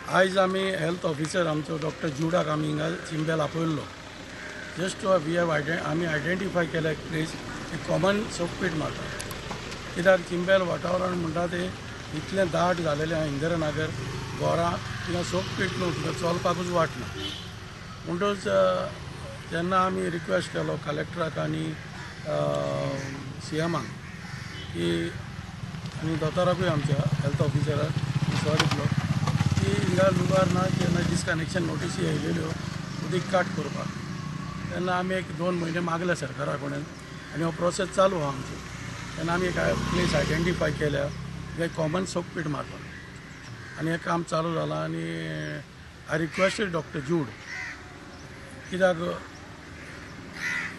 आयज आमी health officer आमचो डॉक्टर जुडाक आमी हिंगा चिंबेल आपयल्लो, जस्ट we have आमी आयडेंटिफाय केल्या एक प्लेस, एक कॉमन सोकपीट मारता, कित्याक चिंबेल वातावरण म्हणटा तें इतलें दाट जालेलें आहा. इंदिरानगर, गोरा, थिंगा सोकपीट न्हू, थिंगा चलपाकूच वाट ना. म्हणटच जेन्ना आमी रिक्वेस्ट केलो कलेक्टराक आनी सीएमाक की आनी दोतोराकूय, आमच्या हेल्थ ऑफिसराक विश्वास दितलो की हिंगा लुगार ना, जेन्ना डिस्कनेक्शन नोटीसी येयलेल्यो उदीक काट करपाक, तेन्ना आमी एक 2 म्हयने मागले सरकारा कडेन आनी हो प्रोसेस चालू आहा आमचो. तेन्ना आमी एक प्लेस आयडेंटिफाय केल्या, थंय कॉमन सोकपीट मारपाक आनी हें काम चालू जालां. आनी I requested doctor जूड, कित्याक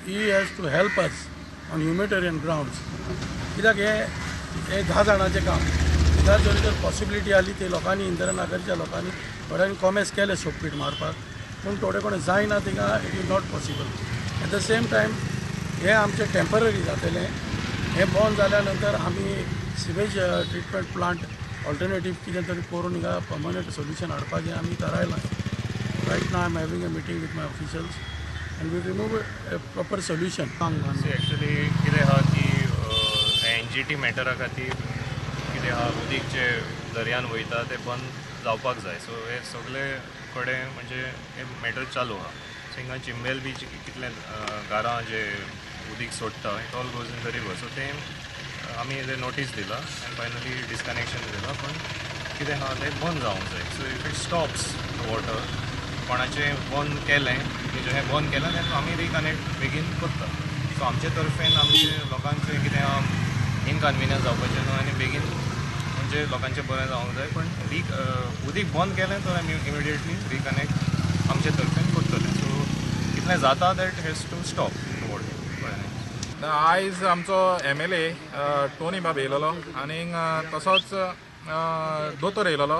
he has to help us on humanitarian grounds, कित्याक हें हें 10 जाणांचें काम. कित्याक जरी तर पॉसिबिलिटी आसली, ती लोकांनी, इंदिरानगरच्या लोकांनी थोड्यांनी कॉमेस केले सोकपीट मारपाक, पूण थोडे कोण जायना थिंगा, it is not possible. At the same time हें आमचें टेंपररी जातलें. हें बंद जाल्या नंतर आमी सिवेज ट्रिटमेंट प्लांट ऑल्टरनेटीव कितें तरी करून हिंगा पर्मनंट सोल्युशन हाडपाचें आमी थारायलां. Right now I am having a meeting with my officials and we remove a proper solution. See, actually कितें आहा की एनजीटी मॅटरा खातीर कितें आहा, उदीक जे दर्यान वयता तें बंद जावपाक जाय. सो हे सगळे कडेन म्हणजे हे मॅटर चालू आहा. सो हिंगा चिंबेल बीच कितले घरां जे उदीक सोडटा, it all goes in the river. So तें आमी ते नोटीस दिला आनी फायनली डिस्कनेक्शन दिलां, पूण कितें आहा, तें बंद जावंक जाय. So if it stops the water, कोणाचें बंद केलें, हें बंद केलें, तेन्ना आमी रिकनेक्ट बेगीन करता. सो आमचे तर्फेन आमचे लोकांचें कितें इनकन्विनियन्स जावपाचें न्हू आनी बेगीन म्हणजे लोकांचें बरें जावंक जाय. पण री उदीक बंद केलें तर आमी इमिडिएटली रिकनेक्ट आमचे तर्फेन करतले. सो कितलें जाता, that has to stop water, कळ्ळें न्ही? आयज आमचो एमएलए टोनी बाब येयलेलो आनीक तसोच दोतोर येयलेलो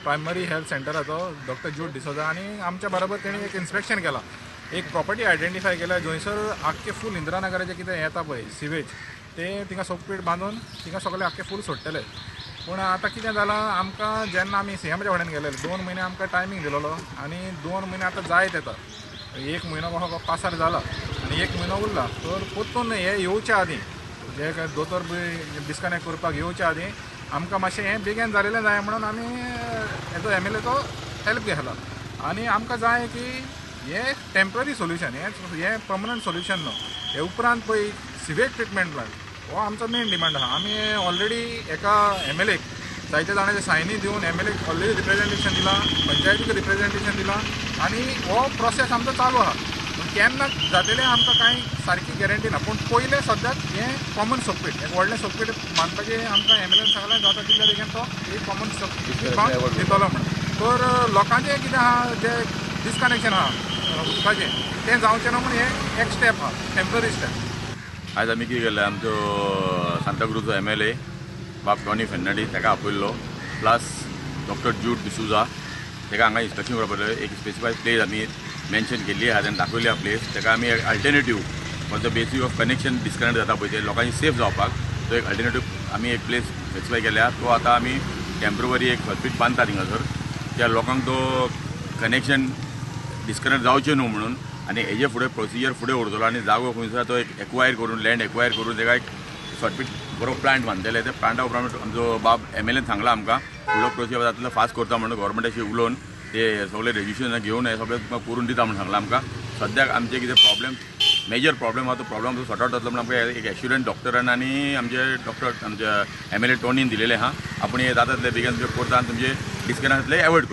प्रायमरी हेल्थ सेंटराचो, डॉक्टर जूड डिसोजा, आनी आमच्या बरोबर तेणी एक इन्स्पेक्शन केलां. एक प्रॉपर्टी आयडेंटिफाय केल्या, जंयसर आख्खे फूल इंदिरानगराचें कितें येता पळय सिवेज, तें थिंगा सोकपीट बांदून थिंगा सगळें आख्खें फूल सोडटले. पूण आतां कितें जालां, आमकां जेन्ना आमी सीएमाच्या फुड्यान गेले, 2 म्हयने आमकां टायमींग दिलेलो आनी 2 म्हयने आतां जायत येता. एक म्हयनो कसो पासार जाला आनी एक म्हयनो उरला. तर परतून हे येवच्या आदीं, जे काय दोतोर बी डिस्कनेक्ट करपाक येवच्या आदीं आमकां मातशें हें बेगीन जालेलें जाय म्हणून आमी हेजो एमएलएचो हेल्प घेतला. आनी आमकां जाय की हें टेंपररी सोल्युशन, हें हें पर्मनंट सोल्युशन न्हू. हे उपरांत पळय सिवेज ट्रिटमेंट प्लांट हो आमचो मेन डिमांड आहा. आमी ऑलरेडी एका एमएलएक जायते जाणांचे सायनी दिवन एमएलएक ऑलरेडी रिप्रेझेंटेशन दिलां, पंचायतीक रिप्रेझेंटेशन दिलां आनी हो प्रोसेस आमचो चालू आहा. पूण केन्ना जातलें, आमकां कांय सारकी गॅरंटी ना. पूण पयलें सद्याक हें कॉमन सोकपीट, एक व्हडलें सोकपीट बांदपाचें आमकां एमएलएन सांगलें, जाता तितल्या बेगीन तो एक कॉमन सोकपीट बांद दितलो म्हणून. तर लोकांचें कितें आहा, जें डिस्कनेक्शन आहा उदकाचें, तें जावचें ना म्हूण हें एक स्टेप आहा, टेंपररी स्टेप. आयज आमी कितें केलें, आमचो सांताक्रूजचो एमएलए बाब टॉनी फेर्नांडीस ताका आपयल्लो, प्लस डॉक्टर जूड डिसुजा ताका हांगा इन्स्पेक्शन करपाक पडलें. एक स्पेसिफायड प्लेस आमी मेन्शन केल्ली आहा, तेणें दाखयली आहा प्लेस. ताका आमी एक alternative for the basis of connection disconnect जाता पळय, ते लोकांनी सेफ जावपाक तो एक अल्टरनेटीव आमी एक प्लेस स्पेसिफाय केल्या. तो आतां आमी टेंपररी एक हॉस्पिटल बांदता थिंगासर, त्या लोकांक तो कनेक्शन डिस्कनेक्ट जावचें न्हू म्हणून. आनी हेजे फुडें प्रोसिजर फुडें उरतलो आनी जागो खंयसर तो एक एक्वायर करून, लँड एक्वायर करून ताका एक सॉर्टपीट बरो प्लांट बांदतले. त्या प्लांटा उपरांत आमचो बाब एमएलएन सांगला आमकां, फुडलो प्रोसिजर जातलो फास्ट करता म्हणून, गव्हर्मेंटाशी उलोवन ते सगळे रेजिस्ट्रेशन घेवन हे सगळें तुमकां करून दिता म्हणून सांगलां आमकां. सद्याक आमचे कितें प्रॉब्लेम, मेजर प्रॉब्लेम आहा, तो प्रॉब्लेम सॉर्ट आउट जातलो म्हणून आमकां एक एश्युरन्स डॉक्टरान आनी आमचे डॉक्टर, आमच्या एमएलए टोनीन दिलेले आहा. आपूण हे जाता तितले बेगीन तुमचें करता आनी तुमचे डिस्कनेक्ट जातले एवॉयड करता.